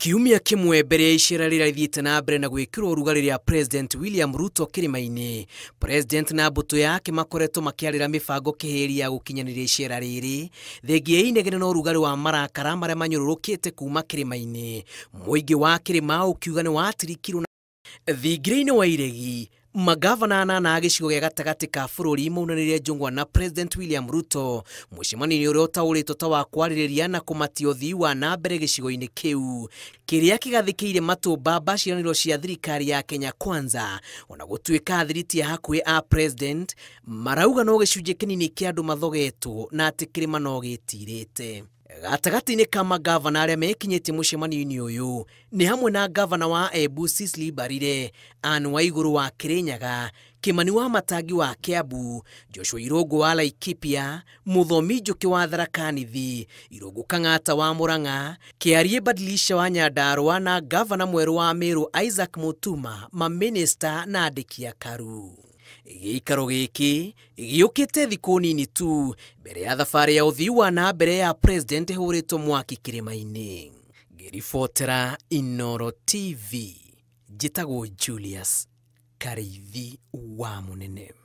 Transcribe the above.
Kiumia kĩmwe mbere ya icera rĩrĩa rĩthiĩte na mbere na gwĩkĩrwo ũrugarĩ rĩa President William Ruto kĩrĩma-inĩ, President na mbũtũ yake makoretwo makĩarĩra mĩbango kĩhĩri ya gũkinyanĩria icera rĩrĩ, thengia ya inegene na ũrugarĩ wa marakara marĩa manyũrũrũkĩte kuma kĩrĩma-inĩ. Mũingĩ wa kĩrĩma ũkiuga nĩ watirikirwo na thingira-inĩ wa iregi. Magavana anana a gĩcigo gĩa gatagatĩ ka bũrũri maunanĩire njũng'wa na President William Ruto mũcemanio-inĩ ũrĩa ũtaũrĩtwo ta wa kwarĩrĩria na kũmatia ũthii wa na mbere gĩcigo-inĩ kĩu kĩrĩa kĩgathĩkĩire matũ mbamba ciĩranĩro cia thirikari ya Kenya Kwanza. Ona gũtuĩka athiriti a hakuhĩ a President marauga no gĩcunjĩ kĩnini kĩa andũ mathogetwo na atĩ kĩrĩma no gĩtirĩte. Gatagatĩ-inĩ ka magavana arĩa mekinyĩtie mũcemanio-inĩ ũyũ nĩ hamwe na gavana wa Embu Cecily Mbarire, Anne Waigũrũ wa Kirinyaga, Kimani wa Matangi wa Kiambu, Joshua Irũngũ wa Laikipia, Mũthomi Njũkĩ wa Tharaka Nithi, Irũngũ Kang'ata wa Murang'a, Kĩarie Badilisha wa Nyandarua na gavana mwerũ wa Meru Isaac Mutuma, mamĩnĩsta na andĩki a Karu. Gĩikaro gĩkĩ gĩũkĩte thikũ nini tu mbere ya thabarĩ ya ũthii wa na mbere ya President ĩhũrĩtwo mwaki kĩrĩma-inĩ. Ngĩribotera Inooro TV, njĩtagwo Julius Karĩithi wa Mũnene.